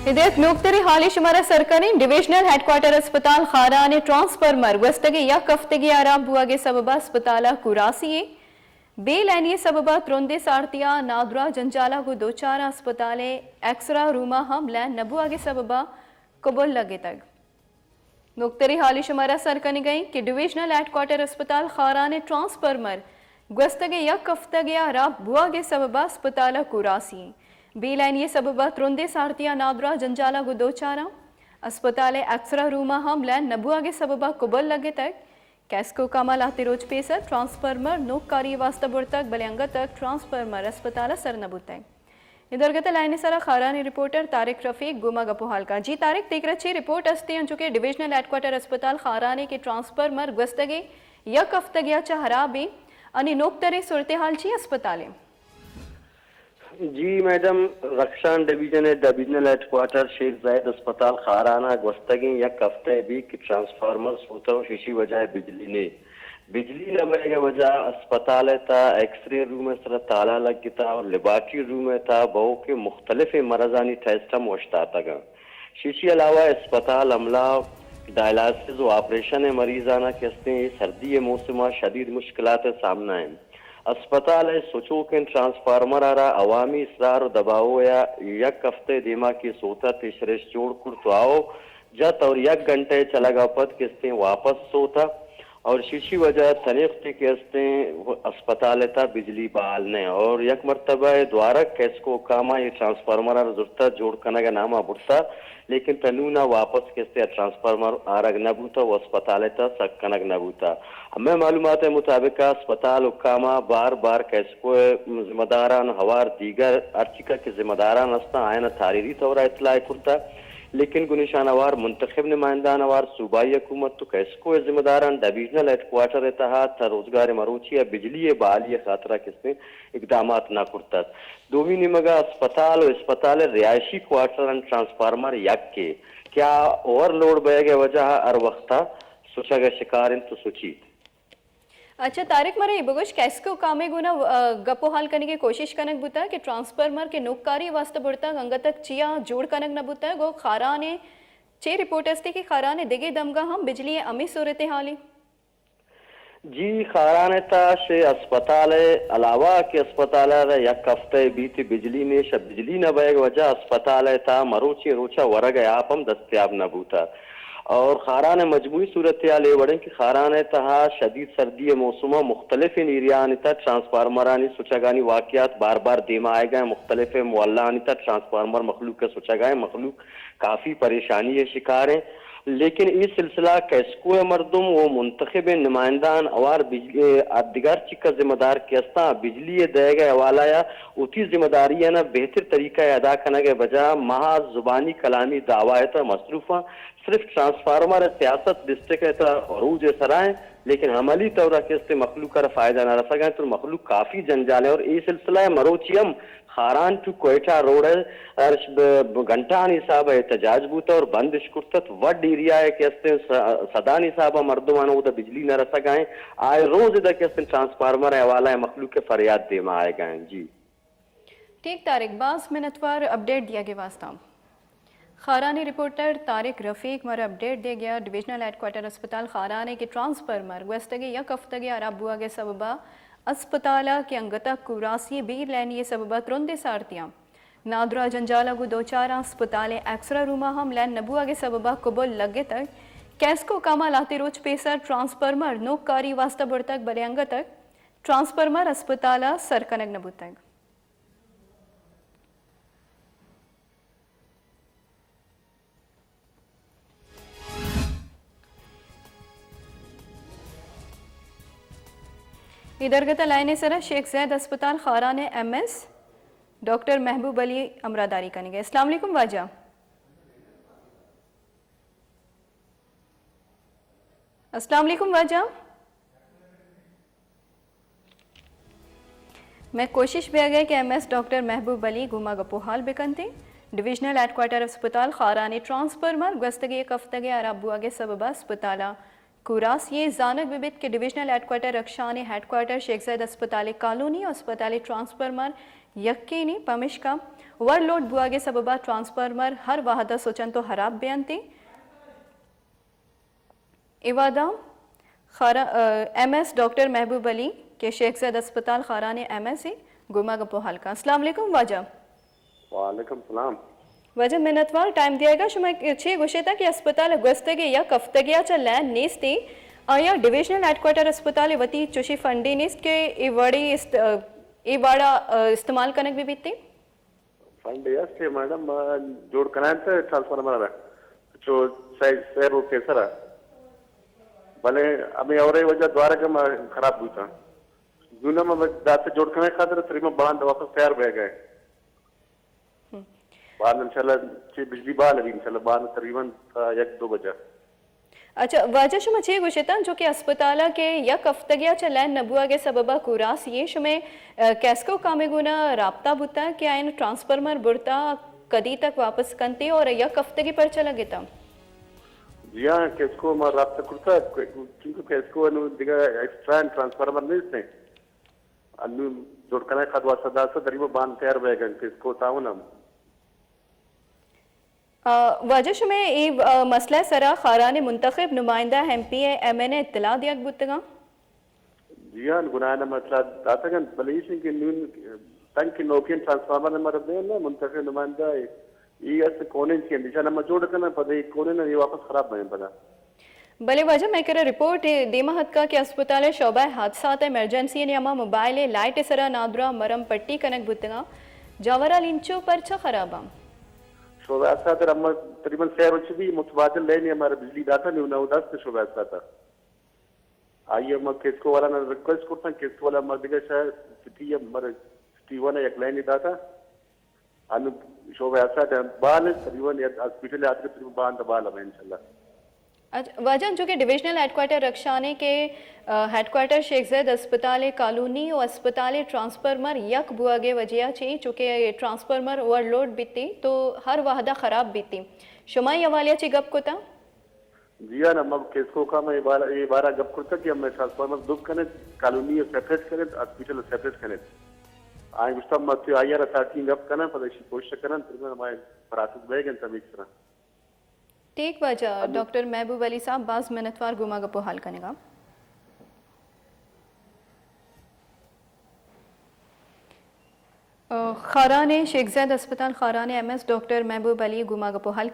اد ءَ یک نوکتریں حالے شمارا سر کنیں۔ ڈویژنل ہیڈ کوارٹر اسپتال خاران ءِ ٹرانسفارمر گوستگیں یک ہفتگے ءَ ہراب بوگ ءِ سبب ءَ اسپتال ءَ کوراسی ایں۔ بے لائنی ءِ سبب ءَ ترندیں سارتی ءَ نادراہ جنجال ءَ گوں دوچار ءَ اسپتال ءِ ایکسرا روم ءَ ہم لین نہ بوگ ءِ سبب ءَ کبل لگتگ۔ نوکتریں حالے شمارا سر کنگ ءَ ایں کہ ڈویژنل ہیڈ کوارٹر اسپتال خاران ءِ ٹرانسفارمر گوستگیں یک ہفتگے ءَ ہراب بوگ ءِ سبب ءَ اسپتال ءَ کوراسی ایں۔ بے لائنی ءِ سبب ءَ ترندیں سارتی ءَ نادراہ جنجال ءَ گوں دوچار ایں۔ اسپتال ءِ ایکسرا روم ءَ ہم لین نہ بوگ ءِ سبب ءَ کبل لگتگ۔ کیسکو کام ءَ لہتے روچ پیسر ٹرانسفارمر نوک کاری ءِ واستہ برتگ، بلے انگت تک ٹرانسفارمر اسپتال ءَ سر نہ بوتگ۔ اے درگت ءَ لائن ءِ سرا خاران ءِ رپورٹر طارق رفیق گوں ما گپ ءُ ہال کنت۔ جی طارق، تئی کرا چے رپورٹ است ایں؟ انچو کہ ڈویژنل ہیڈ کوارٹر اسپتال خاران ءِ کہ ٹرانسفارمر گوستگیں یک ہفتگے ءَ چہ ہراب ایں، آنی نوکتریں صورتحال چی اسپتال ءِ؟ جی میڈم، رخشان ڈویژن ءِ ڈویژنل ہیڈ کوارٹر شیخ زاید اسپتال خاران ءَ گوستگیں یک ہفتہ ءَ بیت کہ ٹرانسفارمر سوتہ ءُ ششی وجہ ءَ بجلی نے۔ بجلی نہ بئیگ ءِ وجہ ءَ اسپتال ءِ تہا ایکس رے روم ءِ سرا تالا لگتہ اور لیبارٹری روم ءِ تہا بہوکیں مختلفیں مرضانی ٹیسٹ ہم اوشتاتگ انت۔ ششی علاوہ اسپتال عملہ ڈائلاسس ءُ آپریشن ءِ مریضاناں کہ استیں اے سردی ءِ موسم ءَ شدید مشکلات ءِ سامنا انت۔ اسپتال ءِ سچوکیں ٹرانسفارمر ءَ را عوامی اصرار ءُ دباؤ ءَ یک ہفتہ ءِ دیما کہ سوتہ تشریش جوڑ کرت ءُ آؤ جت اور یک گھنٹہ ءِ چلگ ءَ پد کہ استیں واپس سوتہ اور ششی وجہ تنیختے کہ استیں اسپتال ءِ تہا بجلی بحال نہ اور یک مرتبہ ءَ دوارگ کیسکو کام ءَ اے ٹرانسفارمر ءَ را زرتہ جوڑ کنگ ءِ نام ءَ برتہ، لیکن تنونا واپس کہ استیں ٹرانسفارمر آرگ نہ بوتہ ءُ اسپتال ءِ تہا سک کنگ نہ بوتہ۔ ہمے معلومات ءِ مطابق ءَ اسپتال حکام ءَ بار بار کیسکو ءِ ذمہ داران ہوار دیگر ہرچی کہ ذمہ داران ہستاں آیان ءَ تحریری طور ءَ اطلاع کرتہ، لیکن گوں ایشان ہوار منتخب نمائندہان ہوار صوبائی حکومت ءُ کیسکو ءِ ذمہ داران ڈویژنل ہیڈ کوارٹر ءِ تہا تاں روزگار ءِ مروچی ءَ بجلی ءِ بحالی ءِ خاطر ءَ کہ استیں اقدامات نہ کرتگ۔ دومی نیمگ ءَ اسپتال ءُ اسپتال ءِ رہائشی کوارٹران ٹرانسفارمر یکے کہ آ اوور لوڈ بئیگ ءِ وجہ ءَ ہر وخت ءَ سچگ ءِ شکار انت ءُ سچیت۔ اچھا طارق، مارا اے بگوش، کیسکو کام ءِ گونا، آ، گپ ءُ ہال کنگ ءِ کوشش کنگ بوتگ کہ ٹرانسفارمر کہ نوکاری ءِ واستہ برتگ، انگت تک چیا جوڑ کنگ نہ بوتگ ءُ خاران ءِ چے رپورٹ است کہ خاران ءِ دگہ دمگاں ہم بجلی ءِ ہمے صورتحالے؟ جی، خاران ءِ تہا شہ اسپتال ءِ علاوہ کہ اسپتال ءَ را یک ہفتہ ءَ بیت بجلی نے، شہ بجلی نہ بئیگ ءِ وجہ ءَ اسپتال ءِ تہا مروچی روچ ءَ ورگ ءِ آپ ہم دستیاب نہ بوتہ۔ اور خاران ءِ مجموعی صورتحال اے وڑ انت کہ خاران ءِ تہا شدید سردی ءِ موسم ءَ مختلفیں ایریاانی تہا ٹرانسفارمرانی سچگانی واقعات بار بار دیما آیگ ءَ انت، مختلفیں محلہانی تہا ٹرانسفارمر مخلوق ءِ سچگ ءَ انت، مخلوق کافی پریشانی ءِ شکار انت۔ لیکن اے سلسلہ ءَ کیسکو ءِ مردم ءُ منتخبیں نمائندہان ہوار بجلی ءِ دگہ ہرچی کہ ذمہ دار کہ استاں، بجلی ءِ دئیگ ءِ حوالہ ءَ وتی ذمہ داریان ءَ بہتر طریقہ ءَ ادا کنگ ءِ بجا ءَ محض زبانی کلامی دعوی ءِ تہا مصروف آں۔ صرف ٹرانسفارمر ءِ سیاست ڈسٹرکٹ ءِ تہا عروج ءِ سرا انت، لیکن عملی طور ءَ کہ است مخلوق ءَ را فائدہ نہ رسگ ءَ انت اور مخلوق کافی جنجال ءَ، اور اے سلسلہ ءَ مروچی ہم خاران ٹو کوئٹہ روڈ ءَ ارش ب-، ب-، گھنٹہانی حساب ءَ احتجاج بوتہ اور بند اش کرتہ۔ وڈ ایریا ءَ کہ استیں س-، سدانی حساب ءَ مردمان اودا بجلی نہ رسگ ءَ انت۔ آئے روز ادا کہ استیں ٹرانسفارمر ءِ حوالہ ءَ مخلوق ءِ فریاد دیما آیگ ءَ انت۔ جی۔ ٹھیک طارق، باز منتوار اپڈیٹ دیگ ءِ واسطہ۔ خاران ءِ رپورٹر طارق رفیق مارا اپڈیٹ دیگ ءَ۔ ڈویژنل ہیڈ کوارٹر اسپتال خاران ءِ کہ ٹرانسفارمر گوستگیں یک ہفتگے ءَ ہراب بوگ ءِ سبب ءَ اسپتال ءَ کہ انگت ءَ کوراسی ءِ بے لینی ءِ سبب ءَ ترندیں سارتیاں نادراہ جنجال ءَ گوں دوچار آں، اسپتال ءِ ایکسرا روم ءَ ہم لین نہ بوگ ءِ سبب ءَ کبل لگتگ۔ کیسکو کام ءَ لہتے روچ پیسر ٹرانسفارمر نوک کاری ءِ واسطہ برتگ، بلے انگت ءَ ٹرانسفارمر اسپتال ءَ سر کنگ نہ بوتگ۔ اے درگت ءَ لائن ءِ سرا شیخ زید اسپتال خاران ءِ ایم ایس ڈاکٹر محبوب علی ہمراہداری کنگ ءَ۔ السلام علیکم واجہ۔ السلام علیکم واجہ۔ مئے کوشش بیگ ءَ کہ ایم ایس ڈاکٹر محبوب علی گوں ما گپ ءُ ہال بکنت۔ ڈویژنل ہیڈ کوارٹر اسپتال خاران ءِ ٹرانسفارمر گوستگیں یک ہفتگے ءَ ہراب بوگ ءِ سبب ءَ اسپتال ءَ کوراسی ایں۔ زانگ بہ بیت کہ ڈویژنل ہیڈ کوارٹر رخشان ءِ ہیڈ کوارٹر شیخ زید اسپتال ءِ کالونی ءُ اسپتال ءِ ٹرانسفارمر یکینی پمشکا ورلوڈ بوہگ ءِ سبب ءَ ٹرانسفارمر ہر وہد ءَ سچنت و ہراب بینت۔ اے وہد ءَ خارا-، ایم ایس ڈاکٹر محبوب علی کہ شیخ زید ہسپتال خاران ءِ ایم ایس اے، گوں ما گپ و ہال کن۔ السلام علیکم واجہ۔ وعلیکم السلام۔ واجہ منتوار ٹائم دیگ ءَ۔ شما چے گوشیت کہ ہسپتال ءَ گوستگیں یک ہفتگے ءَ چہ لین نیست، آیا ڈویژنل ہیڈ کوارٹر ہسپتال ءَ وتی چوشیں فنڈے نیست کہ اے وڑے است-، اے وڑا استعمال کنگ بہ بیت؟ فنڈ است میڈم، ما جوڑ کنائینت ٹرانسفارمر ءَ چو سئے، سئے روچ پیسر ءَ، بلے ہمے ہورے وجہ دوارگ ءَ ما خراب بوتاں۔ نون ما دات جوڑ کنائینت خاطر تقریباً باند واپس تیار بہ گئے۔ باند انشاءاللہ چہ بجلی بال بی، انشاءاللہ باند تقریباً تا یک دو بجہ۔ اچھا واجہ، شما چے گوشتاں چونکہ ہسپتال ءَ کہ یک ہفتگے ءَ چہ لین نہ بوہگ ءِ سبب ءَ کوراس یے، شمئے، ءَ، کیسکو کامے گونا رابطہ بوتا کہ آیان ٹرانسفارمر برتا کدی تک واپس کنتے اور یک ہفتگے پرچہ لگتا؟ جی ہاں، کیسکو ما رابطہ کرتا، چونکہ کیسکو انو دگہ ایکسٹرا ٹرانسفارمر نیست ہیں۔ انو جوڑ کنائینت خد واسطہ داستا تقریباً باند تیار بہ گئے کیسکو تاون ہم۔ آ، واجہ شمئے اے، آ، مسئلہ ءِ سرا خاران ءِ منتخب نمائندہ، ایم پی اے، ایم این اے اطلاع دیگ بوتگاں؟ جی ہاں، گناہ ءَ مسئلہ داتگ انت، بلے ایش انت کہ نون تنکہ نوکیں ٹرانسفارمر مارا دیں نا منتخب نمائندہ ءَ، اے است کونین چی انت، ایشان ہم جوڑ کناں، پدا اے کونین اے واپس خراب بئیں پدا۔ بلے واجہ مئے کرا رپورٹ اے دیما اتکا کہ ہسپتال ءِ شعبہ حادثات ایمرجنسی ءِ نیاما موبائل ءِ لائٹ ءِ سرا نادراہ مرم پٹی کنگ بوتگاں، جاورال انچو پرچہ خراباں؟ شعبہ حادثات ءَ ہم تقریباً سئے روچ بی متبادل لائن ءَ مارا بجلی داتا، نو نو دست شعبہ حادثات ءَ۔ آئی ءَ ما کیسکو والا نا ریکویسٹ کرتا، کیسکو والا ما دگہ شاید سٹی ءَ مارا سٹی ون ءَ یک لائن داتا۔ انو شعبہ حادثات بال انت، تقریباً یک ہاسپٹل ءَ آتکہ تقریباً باند بال ہم انشاءاللہ۔ اچھا، واجہ انچو کہ ڈویژنل ہیڈ کوارٹر رخشان ءَ کہ، آ، ہیڈ کوارٹر شیخ زید ہسپتال ءِ کالونی و ہسپتال ءِ ٹرانسفارمر یک بوہگ ءِ وجہ ءَ چہ، چونکہ ٹرانسفارمر اوورلوڈ بیتی تو ہر وہد ءَ خراب بیتی۔ شما اے حوالے ءَ چی گپ کتا؟ جی ہاں، ما کیسکو کا ہم اے بار، اے بارہ گپ کرتا کہ ہم ٹرانسفارمر دب کنت، کالونی ءَ سیپریٹ کنت، ہاسپٹل ءَ سیپریٹ کنت۔ آئی گوشتا ما تو آئی آر اتھارٹی گپ کناں، پدا ایشی کوشش کناں، تقریباً ہمارے پراسس بہ گئے انت ہمے طرح۔ ٹھیک واجہ، ڈاکٹر محبوب علی صاحب، باز منتوار گوں ما گپ و حال کنگا۔ خاران ءِ شیخ زید ہسپتال خاران ءِ ایم ایس ڈاکٹر محبوب علی گوں ما گپ و حال